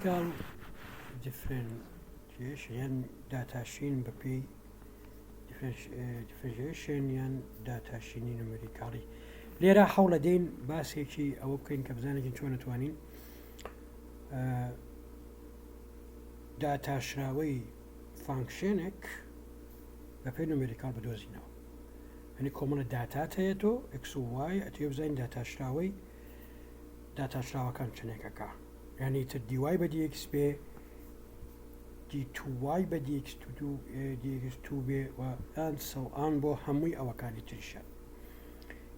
Numerical differentiation یان داتاشین بەپێی differentiation یان داتاشینی numerical ی لێرە حەوڵە دەین باسێکی ئەوە بکەین کە بزانێکین چۆن نتوانین داتاشراوەی function ێک بەپێی numerical بدۆزینەوە هەنی کۆمەڵە داتات هەیە تۆ x و y ئەتوێ بزانین داتاشراوەی داتاشراوەکان چنێکەکە یانی تر dy بە dx بێ d two y بە dx two دوو dx two بێ و and so on بۆ هەمووی ئەوەکانی تریشە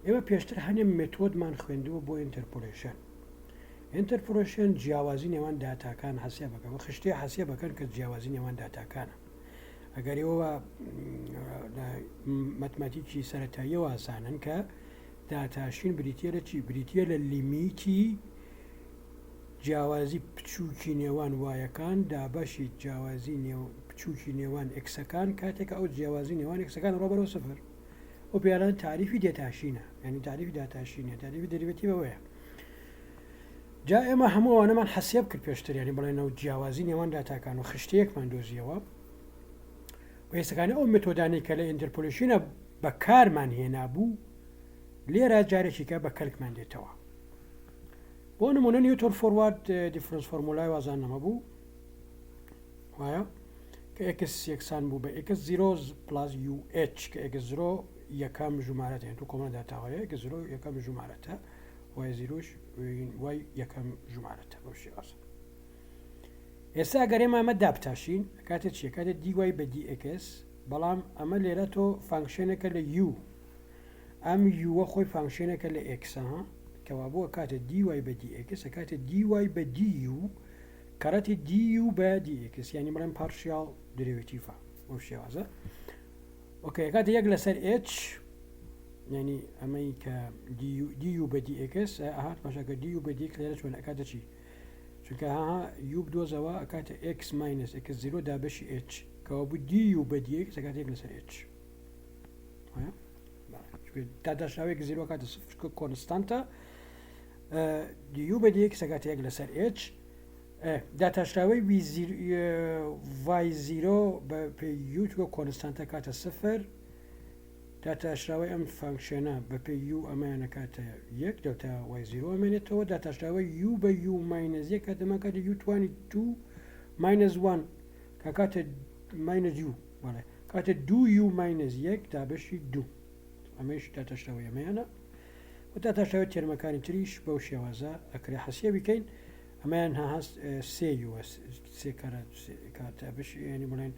ئێمە پێشتر هەنێ method مان خوێندووە بۆ interpolation interpolation جیاوازی نێوان داتاکان حەسێ بەکە بە خشتێ حەسێ بەکەن کە جیاوازی نێوان داتاکانە ئەگەر ئێوە لە مەتمەتیکی سەتاییەوە ئاسانن کە داتاشین بریتە لە چی بریتە لە limit ی جیاوازی بچووکی نێوان y ەکان دابەشی جیاوازی نێو بچووکی نێوان x ەکان کاتێک کە ئەو جیاوازی نێوان x ەکان ڕۆ بەرەو سفر ئەو پێیان تاریفی دێتاشینە یعنی تاریفی داتاشینە تاریفی derivative ئەوەیە جا ئێمە هەموو ئەوانەمان حەسێب کرد پێشتر یعنی بڵێنەوە جیاوازی نێوان داتاکان و خشتەیەکمان دۆزیەوە و ئێستەکانی ئەو method انەی کە لە interpolation ە بەکارمان هێنابوو لێرە جارێکیکە بە کەلکمان دێتەوە بۆ نمونە Newton forward difference formula ی وازان نەمە بوو وایە کە x یەکسان بوو بە x zero plus u h کە x zero یەکەم ژمارەتە تو کۆمە داتاوەیە x zero یەکەم ژمارەتە y zero ش y یەکەم ژمارەتە بەو شێوازە ئێستا ئەگەر ئێمە ئەمە دابتاشین کاتێ چیە کاتێ dy بە dx بەڵام ئەمە لێرە تۆ function ێکە لە u ئەم u ە خۆی function ێکە لە x ە کەوابوو ئەکاتە dy بە dx ئەکاتە dy بە du کەڕەتی du بە dx یعنی بڵێن partial derivative ە بەو شێوازە okay ئەکاتە یەک لەسەر h یعنی ئەمەی کە du بە dx ئەهات پاشاکە du بە dx لێرە چۆن ئەکاتە چی چونکە ها u بدۆزەوە ئەکاتە x minus x zero دابەشی h کەوابوو du بە dx ئەکاتە یەک لەسەر h داداشراوێک zero کاتە سفر constant ە du بە dx ئەکاتە یەک لەسەر h داتاشراوەی y zero بە پێی u چوە constant ە کاتە سفر داتاشراوەی ئەم function ە بە پێی u ئەمەیانە کاتە یەک delta y zero ئەمێنێتەوە داتاشراوەی u بە u minus یەک کاتەمان کاتە u توانی two minus one کە کاتە minus u بەڵێ کاتە دوو u minus یەک دابەشی دوو ئەمەیش داتاشراوەی ئەمەیانە و داتاشراوەی term ەکانی تریش بەو شێوازە ئەکرێ حەسیە بیکەین ئەمەیان ها هەست سێ u ە سێ کەرە کاتە بش یعنی بڵێن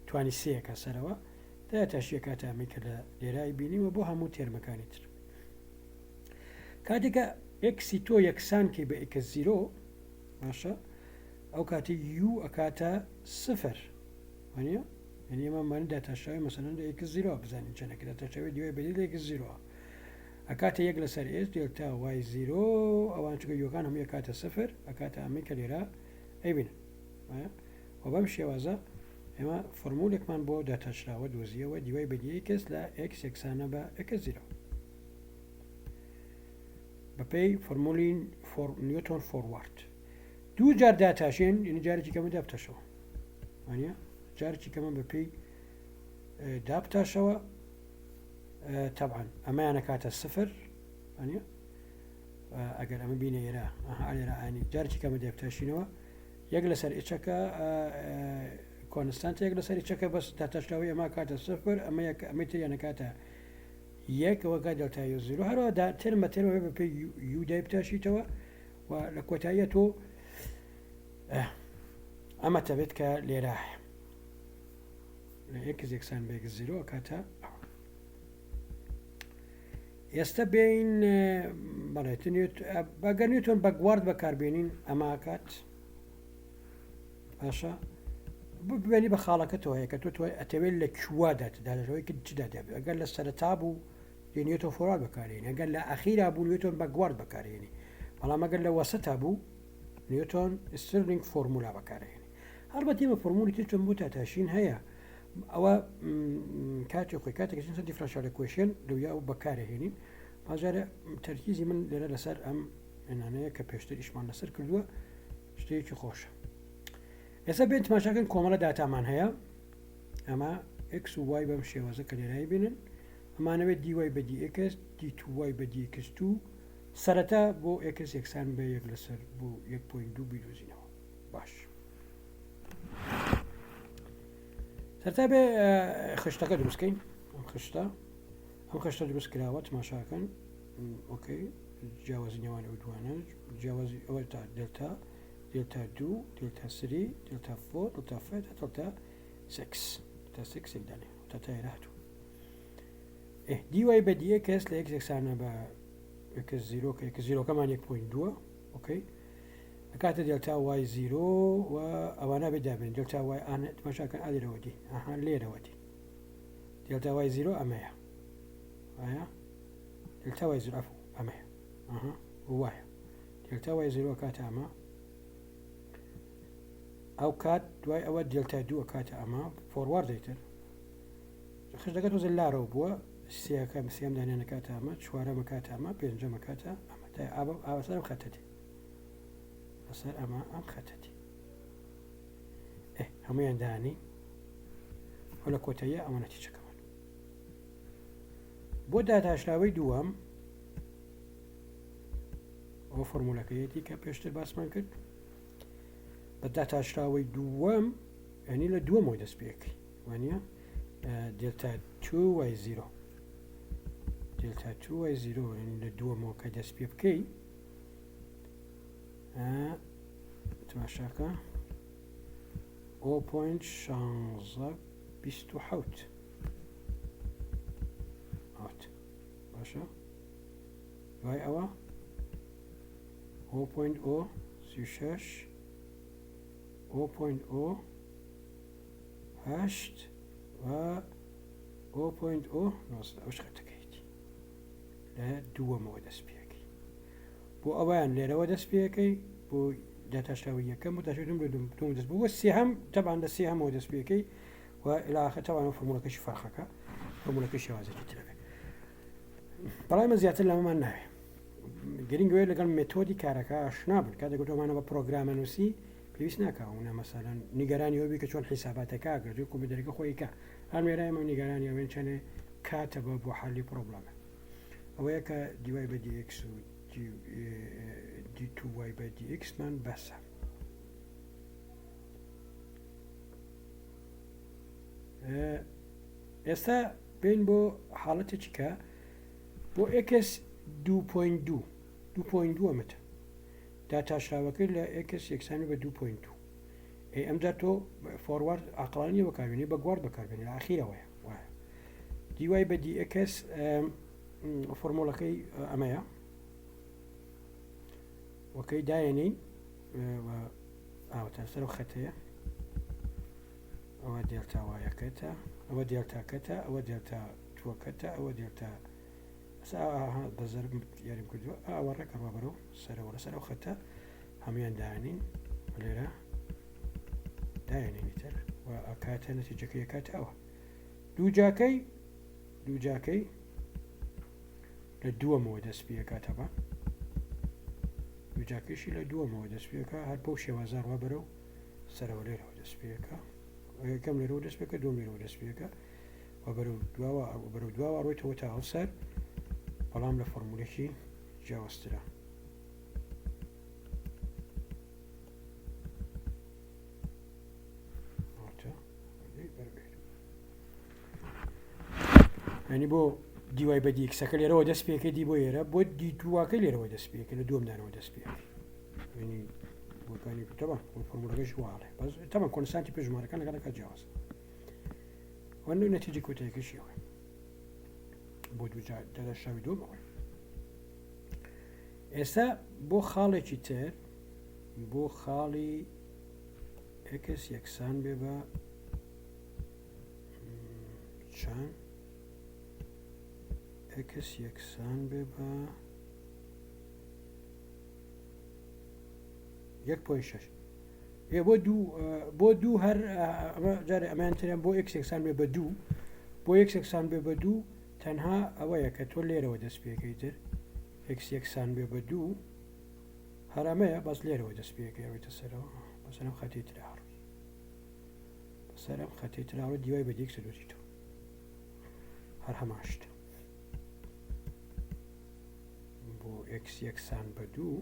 توانی سێیەکە سەرەوە داتاشیە کاتە ئەمەی کە لە لێرای بینیوە بۆ هەموو term ەکانی تر کاتێکە x ی تۆ یەکسان کەی بە x zero باشە ئەو کاتی u ئەکاتە سفر وانە یعنی ئێمە مانی داتاشراوی مەسەلەن لە x zero بزانین چەنێک داتاشراوی dy بە d لە x zero ئەکاتە یەک لەسەر h delta y zero ئەوان چونکە u ەکان هەموو ئەکاتە سفر ئەکاتە ئەمەی کە لێرە ئەیبین و بەم شێوازە ئێمە فۆرمولێکمان بۆ داتاشراوە دۆزیەوە dy بە dx لە x یەکسانە بە x zero بەپێی فۆرمولی Newton forward دوو جار داتاشێن یعنی جارێکی کەمە دابتەشەوە وانە جارێکی کەمە بە پێی دابتاشەوە تەبعەن ئەمەیانە کاتە سفر وانە ئەگەر ئەمە بینە ئێرە ئەها ئانی جارێکی کەمە دەبتاشینەوە یەک لەسەر h ەکە constant یەک لەسەر h ەکە بەس داتاشراوی ئەمە کاتە سفر ئەمە یەک ئەمەی تریانە کاتە یەک ئەوە کات delta u zero هەروە دا term بە term بە پێی u دای بتاشیتەوە و لە کۆتاییە تۆ ئەمە تەبێت کە لێرە لە x یەکسان بە x zero کاتە ئێستا بین بەڵێت بەگەر Newton backward بەکاربێنین ئەماکات باشە ببێنی بە خاڵەکەتەوە هەیە کە تۆ تۆ ئەتەوێت لە کووا داتدارەوەی کە چدا دەبێت ئەگەر لە سەرەتا بوو لە Newton forward بەکارێنی ئەگەر لە ئەخیرا بوو Newton backward بەکارێنی بەڵام ئەگەر لە وەسەتا بوو Newton Stirling formula بەکارێنی هەڵبەت ئێمە فۆرمولی تر چۆن بۆ داتاشین هەیە ئەوە کاتی خۆی کاتێک سەر differential equation لەویا ئەو بەکارهێنین پاجارە تەرکیزی من لێرە لەسەر ئەم هێنانەیە کە پێشتر ئیشمان لەسەر کردووە شتێکی خۆشە. ئێستا بێن تماشاکەن کۆمەڵە داتامان هەیە ئەمە x و y بەم شێوازە کە لێرای بینن ئەمانەوێت dy بە dx d2y بە dx2 سەرەتا بۆ x یەکسان بە یەک لەسەر بۆ 1.2 بیدۆزینەوە باش سەرتا بێ خشتەکە دروستکەین ئەم خشتە ئەم خشتە دروست کراوە تماشاکەن okay جیاوازی نێوان ئەو دوانە جیاوازی ئەوە تا delta delta دوو delta three delta four delta five delta six delta six ێک دانێ تا تایرە هاتوو dy بە dx لە x یەکسانە بە x zero کە x zero کەمان یەک point دووە okay ئەکاتە delta y zero و ئەوانە بێ دابێن delta y ئان تماشاکەن ئالێرەوە دی ئەها لێرەوە دی delta y zero ئەمەیە وایە delta y zero عفو ئەمەیە ئەها وایە delta y zero کاتە ئەمە ئەو کات دوای ئەوە دلتا دوو کاتە ئەمە forward دەیتر خشتەکە تۆزە لارەوە بووە سێەکە سێم دانیانە کاتە ئەمە چوارەمە کاتە ئەمە پێنجەمە کاتە ئەمە تا ئاوەسەر ئەم خەتەتی لەسەر ئەمە ئەم خەتەتی هەمویان دانی و لە کۆتاییە ئەمە نەتیجەکەمان بۆ داتاشراوەی دووەم ئەوە فۆرمولەکەیەتی کە پێشتر باسمان کرد بە داتاشراوەی دووەم ینی لە دووەمەوە دەست پێەکەی وانە delta 2 y 0 delta 2 y 0 لە دووەمەوە کە دەست پێ بکەی تماشاکە 0.1627 هات باشە دوای ئەوە 0.036 0.0 هەشت و 0.0 نۆزدە ئەوش خەتەکەیتی لە دووەمەوە دەست پێەکەی بۆ ئەویان لێرەوە دەست پێەکەی بۆ داتاشراوی یەکەم و داشتم لە دوم دەست بۆ سێهەم تەبان لە سێهەمەوە دەست پێەکەی و ئیلاخە تەوان فۆرمولەکەشی فەرقەکە فۆرمولەکە شێوازێکی ترەبێت بەڵای من زیاتر لەمەمان ناوێ گرنگ وێ لەگەڵ مێتۆدی کارەکە ئاشنا بن کاتێک گوتۆمانە بە پرۆگرامە نووسی پێویست ناکا ئەونا مەسەلەن نیگەرانی ئەوە بی کە چۆن حیساباتەکە ئەکرێت و کۆمپیوتەرەکە خۆی ئەیکا هەر مێرای ئەمە نیگەرانی ئەوێن چەنێ کاتە بە بۆ حەلی problem ە ئەوەیە کە dy بە dx و d two y بە dx مان بەسە. ئێستا بین بۆ حاڵەتێکی کە بۆ x 2.2 2.2 ئەمەتە داتاشراوەکەی لە x یەکسانی بە 2.2 ئەی ئەمجا تۆ forward عقلانی بەکاربێنی backward بەکاربێنی لە ئاخیرەوەیە وایە dy بە dx فۆرمۆلەکەی ئەمەیە وەکەی دایەنین ئاوتە سەر و خەتەیە ئەوە delta y ەکەتە ئەوە دێلتاکەتە ئەوە delta two ەکەتە ئەوە دێلتا بە زەرب یاریم کردووە ئەوە ڕێک ئەڕوا بەرەو سەرەوە لەسەر ئەو خەتە هەمویان دانین لێرە دایێنینی تر و ئەکاتە نەتیجەکەی ئەکاتە ئەوە دووجاکەی دووجاکەی لە دووەمەوە دەست پێکاتەوە دووجاکەشی لە دووەمەوە دەست پێکە هەر بەو شێوازە ڕوا بەرەو سەرەوە لێرەوە دەست پێکە یەکەم لێرەوە دەست پێکە دووەم لێرەوە دەست پێکە و بەرەو دواوە بەرەو دواوە ڕۆیتەوە تا ئەو سەر بەڵام لە فۆرمولێکی جیاوازترە. ینی بۆ dy بە dx ەکە لێرەوە دەست پێکە دی بۆ ئێرە بۆ d two ەکە لێرەوە دەست پێکە لە دووەم دانەوە دەست پێکە ینی بۆکانی تەبا فۆرمولەکەش واڵێ بەس تەبا constant ی پێشمارەکان لەگەڵەکە جیاواز وەنو نەتیجە کۆتایەکەشی ئەوەیە بۆ دووجار دەدەشاوی دووەم ئەوەیە ئێستا بۆ خاڵێکی تر بۆ خاڵی x یەکسان بێ بە چەند x یەکسان بێ بە یەک point شەش ئێ بۆ دوو بۆ دوو هەر ئەمە جارێ ئەمەیان تریان بۆ x یەکسان بێ بە دوو بۆ x یەکسان بێ بە دوو تەنها ئەوەیە کە تۆ لێرەوە دەست پێەکەی تر x یەکسان بێ بە دوو هەر ئەمەیە بەس لێرەوە دەست پێەکەی ئەوەیتە سەرەوە بەسەرم خەتی ترا هەڕ. سەر ئەم خەتەی تراوە dy بە dx دۆزیتەوە هەر هەمان شتە بۆ x یەکسان بە دوو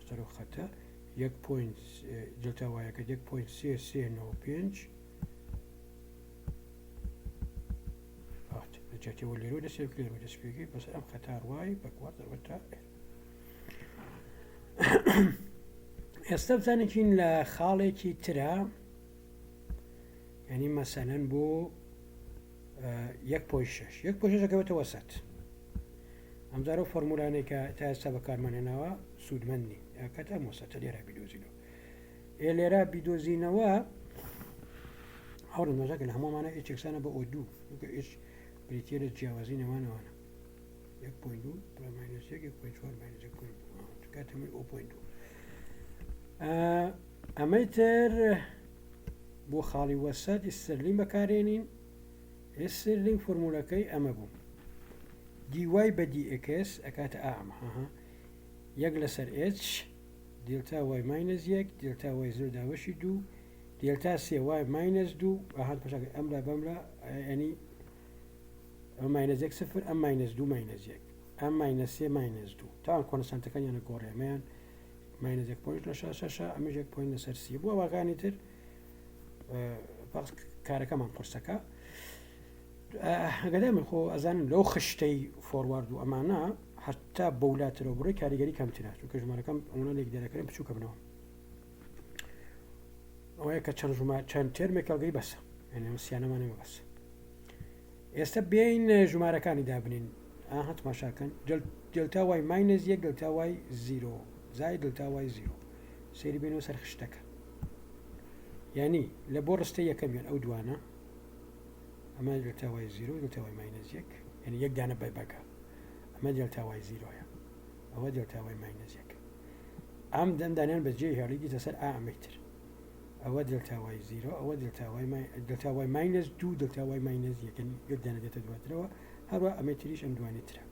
سەر خەتە یەک point delta y ەکە یەک point سێ سێ نۆ پێنج لەجاتەوە لێرەوە دەست پێ لێرەوە دەست پێکەی بەس ئەم خەتار وای بەکوار دەڕوێت تا ئێستا بزانێکین لە خاڵێکی ترە یعنی مەسەلەن بۆ یەک پۆی شش یەک پۆی شش ئەکەوێتە وەسەت ئەمجارە و فۆرمولانێک کە تا ئێستا بەکارمان هێناوە سوودمەند نین کەت ئەم وەسەتە لێرە بیدۆزینەوە ئێ لێرە بیدۆزینەوە هەوڵم مەزەکە لە هەموومانە h یەکسانە بە O دوو h بریتە لە جیاوازی نێوانەوانە یەک point دوو minus یەک یەک point چوار minus یەک point دوو کات هەمووی O point دوو ئەمەی تر بۆ خاڵی وەسەت Easterlin بەکارێنین Easterlin فۆرمولەکەی ئەمە بوو dy بە dx ئەکاتە ئامە یەک لەسەر h delta y minus یەک delta y zero دابەشی دوو دلتا سێ y minus دوو ئەهات پەشەکە ئەملا بەملا ینی ئەم minus یەک سفر ئەم minus دوو minus یەک ئەم minus سێ minus دوو تاوان constant ەکانیانە گۆڕێ ئەمەیان minus یەک point لە شەشە ئەمەش یەک point لەسەر سی بووە واکانی تر پاس کارەکەمان قورسەکە ئەگەدا من خۆ ئەزانم لەو خشتەی forward و ئەمانە هەتا بەولاترەوە بڕی کاریگەری کەمترە چونکە ژمارەکەم ئەوە لێک دەرەکەن بچووکە بنەوە ئەوەیە کە چەند ژمار چەند تێرمێک هەڵگری بەسە یعنی ئەم سیانەمانە بەس ئێستا بێین ژمارەکانی دابنین ئاها تماشاکەن delta y minus یەک delta y zero زای delta y zero سەیری بێنەوە سەر خشتەکە یعنی لە بۆ ڕستە یەکەمیان ئەو دوانە ئەمە delta y zero delta y minus یەک یعنی یەک دانە بای بەگە ئەمە delta y zero یە ئەوە delta y minus یەک ئەم دەمدانیان بەجێ هێڵی دیتە سەر ئا ئەمەی تر ئەوە delta y zero ئەوە delta y delta y minus دوو delta y minus یەکەن یەک دانە دێتە دواترەوە هەروە ئەمەی تریش ئەم دوانی ترە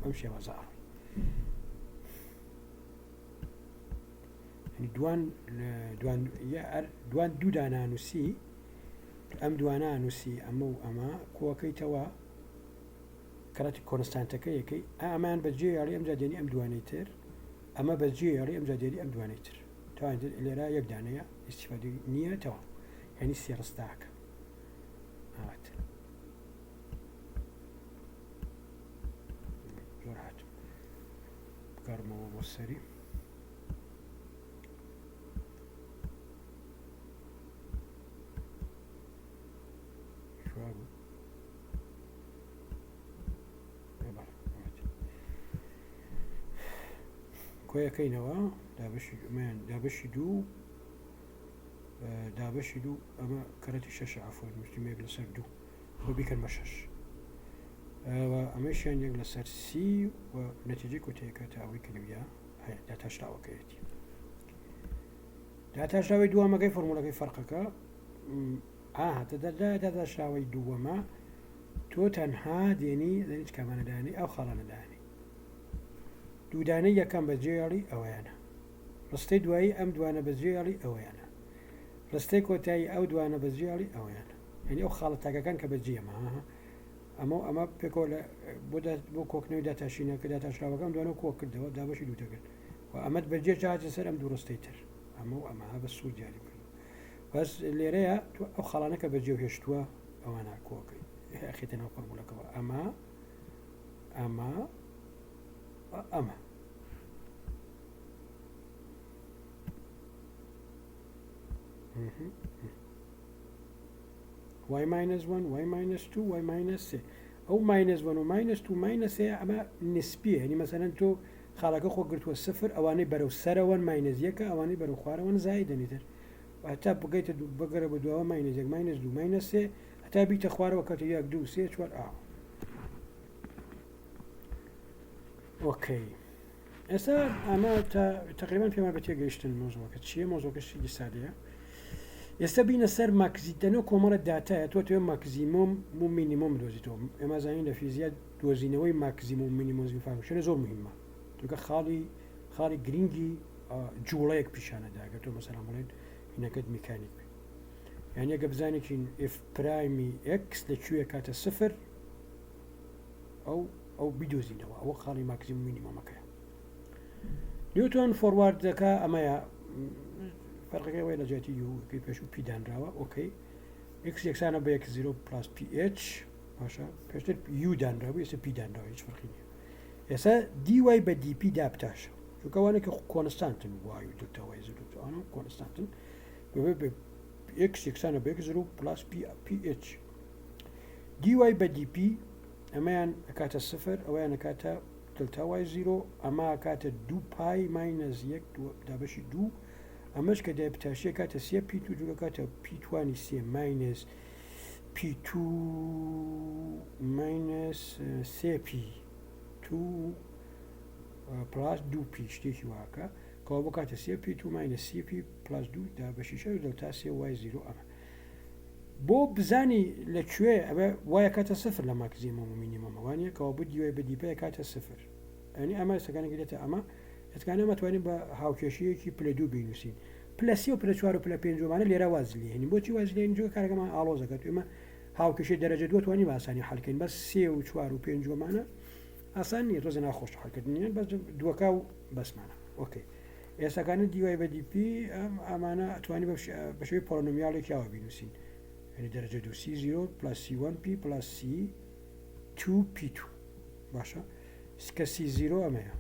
بەم شێوازە ئەڕۆی دوان دوان دوان دوو دانانوسی ئەم دوانە نووسی ئەمە و ئەمە کۆکەیتەوە کەڕەتی constant ەکە یەکەی ئەمان بەجێ یاڵی ئەمجا دێنی ئەم دوانەی تر ئەمە بەجێ یاڵی ئەمجا دێنی ئەم دوانەی تر تەواو لێرە یەک دانەیە ئیستیفادەی نییە تەواو یعنی سێ ڕستاکە ئاوات زۆر هاتم بگەڕمەوە بۆ سەری شوابوو کۆیەکەینەوە دابەشی ئەمەیان دابەشی دوو دابەشی دوو ئەمە کەرەتی شەش عفوان نووسیم یەک لەسەر دوو بۆ بیکەن بە شەش ئەمەشیان یەک لەسەر سی و نەتیجەی کۆتایەکە تا ئەوەی کە لەویا هەیە داتاشراوەکەیەتی داتاشراوەی دووەمەکەی فۆرمولەکەی فەرقەکە ئاها داتاشراوەی دووەمە تۆ تەنها دێنی دەنیت کامانە دانی ئەو خاڵانە دانی دوودانەی یەکەم بەجێڵی ئەوەیانە ڕستەی دوایی ئەم دوانە بەجێڵی ئەوەیانە ڕستەی کۆتایی ئەو دوانە بەجێڵی ئەوەیانە یعنی ئەو خاڵە تاکەکان کە بەجێمە ئەمە و ئەمە پێکەوە لە بۆ بۆ کۆکنەوەی داتاشینەکە داتاشراوەکەم دوانە کۆ کردەوە دابەشی دوو دەکرد و ئەمەت بەجێ چاچە سەر ئەم دوو ڕستەی تر ئەمە و ئەمە بە سوور دیاری کرد بەس لێرەیە تۆ ئەو خاڵانە کە بەجێ هێشتووە ئەوانە کۆکەی ئەخیتە ناو فۆرمولەکەوە ئەمە ئەمە ئەمە y minus 1 y minus 2 y minus 3 ئەو minus 1 و minus 2 minus 3 ئەمە نسبیە یعنی مەسەلەن تۆ خاڵەکە خۆ گرتووە سفر ئەوانەی بەرەو سەرەوەن minus یەکە ئەوانەی بەرەو خوارەوەن زایدەنی تر هەتا بگەیتە بگەرە بە دواوە minus یەک minus دوو minus سێ هەتا بیتە خوارەوە کەوتە یەک دوو سێ چوار ئاو okay ئێستا ئەمە تا تقریبا پێمان بە تێگەیشتن مۆزۆکە چییە مۆزۆکە شتێکی سادەیە ئێستا بینە سەر maxi دەنەوە کۆمەڵە داتایە تۆ توێ maximum و minimum دۆزیتەوە ئێمە زانین لە فیزیا دۆزینەوەی maximum minimum function زۆر مهمە چونکە خاڵی خاڵی گرنگی جوڵەیەک پیشانەدا گەر تۆ مەسەلەن بڵێن هینەکەت میکانیک بێت. یعنی ئەگە بزانێکین f prime ی x لە کوێ کاتە سفر ئەو ئەو بیدۆزینەوە ئەوە خاڵی maximum minimum ەکەیە. Newton forward دەکا ئەمەیە فەرقەکەی ئەوەیە لە جیاتی u کەی پێشوو p دانراوە okay x یەکسانە بە x zero plus p h باشە پێشتر u دانراوە ئێستا p دانراوە هیچ فەرقی نییە ئێستا dy بە dp دابتاشە چونکە ئەوانە کە constant ن y و delta y zero ئەوانە constant ن بەبێ بە x یەکسانە بە x zero plus p p h dy بە dp ئەمەیان ئەکاتە سفر ئەویان ئەکاتە delta y zero ئەمە ئەکاتە دوو pi minus یەک دابەشی دوو ئەمەش کە دایبتاشی ئەکاتە سێ p two دوو ئەکاتە p توانی سێ minus p two minus سێ p two plus دوو p شتێکی واکە کەوا بکاتە سێ p two minus سێ p plus دوو دابەشی شەش دلتا سێ y zero ئەمە بۆ بزانی لە کوێ ئەبێ y ئەکاتە سفر لە maximum و minimum وانە کەوا بوو dy بە dp ئەکاتە سفر ئەنی ئەمە ئێستەکانێکی دێتە ئەمە ئێستەکان ئەمە توانین بە هاوکێشەیەکی پلە دوو بینوسین پلە سێ و پلە چوار و پلە پێنج ومانە لێرە واز لێهێنین بۆچی واز لێهێنین چونکە کارەکەمان ئاڵۆزەکە ئێمە هاوکێشەی دەرەجە دووە توانین بە ئاسانی حەلکەین بەس سێ و چوار و پێنج ومانە ئاسان نییە تۆزە ناخۆش حەلکردنیان بەس دووەکە و بەسمانە okay ئێستاکانە dy بە dp ئەم ئەمانە ئەتوانی بە شێوەی polynomial ێکی ئاوا بینوسین یعنی دەرەجە دوو c zero plus c one p plus c two p two باشە کە c zero ئەمەیە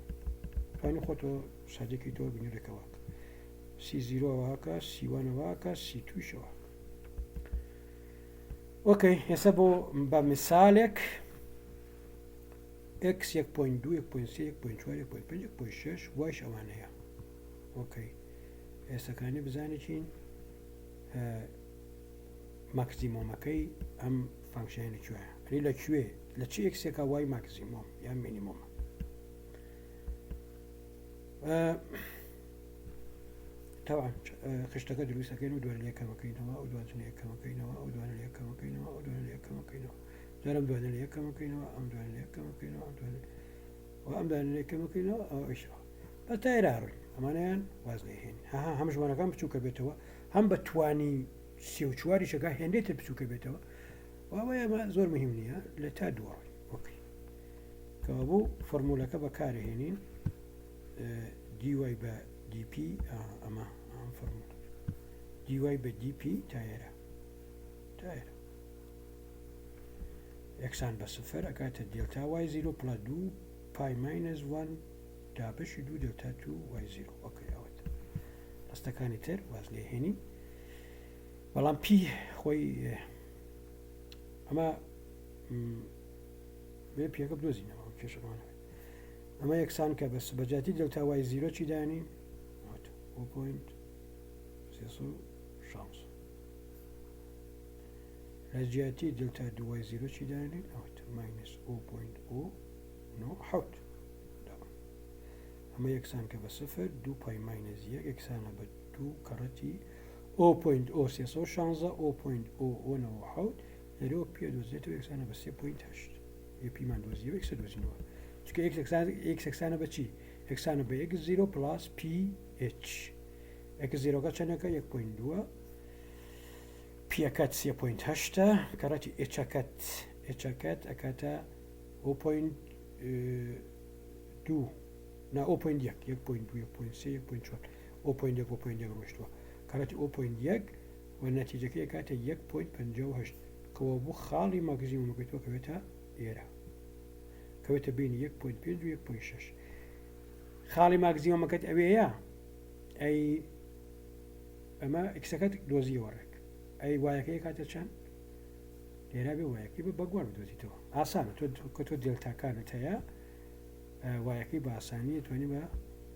توانی خۆتۆ سادێکی تۆ بینورێکەوە c zero ەوەکە c one ەوەکە c two شەوە okay ئێستا بۆ بە مثالێک x 1.2 1.3 1.4 1.5 1.6 وایش ئەوانەیە okay ئێستەکانی بزانێکین maximum ەکەی ئەم function ە کوێ ئەنی لە کوێ لە چی x ێکا y maximum یان minimum ە تاوان خشتەکە دروستەکەین و دووارە لێکەمەکەینەوە ئەو دواتنە یەکەمەکەینەوە ئەو دوانە لێکەمەکەینەوە ئەو دوانە لێکەمەکەینەوە جارم دوانە لە یەکەمەکەینەوە ئەم دوانە لە یەکەمەکەینەوە ئەم دوانە و ئەم دوانە لە یەکەمەکەینەوە ئەو ئەویشەوە بە تایرا ڕۆین ئەمانەیان واز لێهێنین هەها هەم ژمارەکان بچووکە بێتەوە هەم بە توانی سێ و چواریشەکە هێندەی تر بچووکە بێتەوە ئەوەی ئەمە زۆر مهم نییە لە تا دووە ڕۆین okay کەوابوو فۆرمولەکە بەکارهێنین dy بە dp ئەمە ئەم فۆرمول dy بە dp تایرە تایرە یەکسان بە سفر ئەکاتە delta y zero plus دوو pi minus one دابەشی دوو delta two y zero. okay ئەوەت ڕستەکانی تر واز لێ هێنی بەڵام p خۆی ئەمە بێ p ەکە بدۆزینەوە کێشەمان ئەمە یەکسان کە بەس بەجاتی delta y zero چی دانین 0.316 لە جیاتی دلتا دوو y zero چی دانێین؟ ئەوەتە minus o point o نۆ حەوت. ئەمە یەکسان کە بە سفر دوو pi minus یەک یەکسانە بە دوو کەڕەتی o point o 316 o point o o نەوە حەوت لێرەوە p دۆزێتەوە یەکسانە بە سێ point هەشت. یە p مان دۆزیەوە x دۆزینەوە چونکە x x یەکسانە بە چی؟ یەکسانە بە x zero plus p h x zero کە چەندەکە یەک point دووە p ەکەت سێ point هەشتە کەڕەتی h ەکەت h ەکەت ئەکاتە o point دوو نا o point یەک یەک point دوو یەک point سێ یەک point چوار o point یەک o point یەک ڕۆشتووە کەڕەتی o point یەک و نەتیجەکەی ئەکاتە یەک point 58 کەەوە بوو خاڵی maximum ەکەی تۆ کەوێتە ئێرە کەوێتە بینی یەک point پێنج و یەک point شەش خاڵی maximum ەکەت ئەوەیە ئەی ئەمە x ەکەت دۆزیەوە ڕێک ئەی y ەکەی کاتە چەند لێرا بێ y ەکەی بە backward بدۆزیتەوە ئاسانە تۆ کە تۆ دلتاکانت هەیە y ەکەی بە ئاسانی توانی بە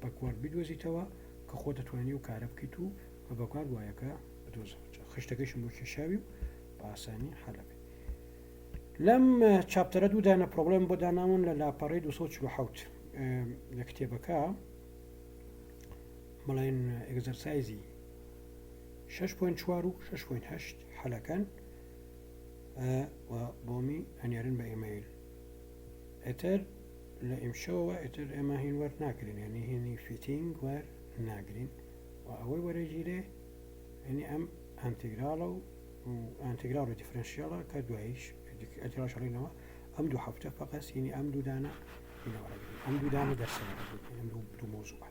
backward بدۆزیتەوە کە خۆ دەتوانی و کارە بکەیت و بە backward y ەکە بدۆزەوە خشتەکەشم بۆ کێشاوی و بە ئاسانی حەلەکەی لەم chapter ە دوو دانە problem بۆ داناون لە لاپەڕی 247 لە کتێبەکە بڵێن exercise ی 6.4 و 6.8 حەلەکەن و بۆمی ئەنێرن بە ئیمەیل ئەتر لە ئیمشەوە ئەتر ئێمە هین وەر ناگرین یعنی هینی fitting وەر ناگرین و ئەوەی وەرەگیرێ یعنی ئەم integral ە و. ئەنتیگراڵ و دیفرەنشیاڵە کە دواییش ئەنتیگراڵ شەڕینەوە ئەم دوو هەفتە فقط سینی ئەم دوو دانە ئەم دوو دانە دەرسەوە ئەم دوو موضوعە.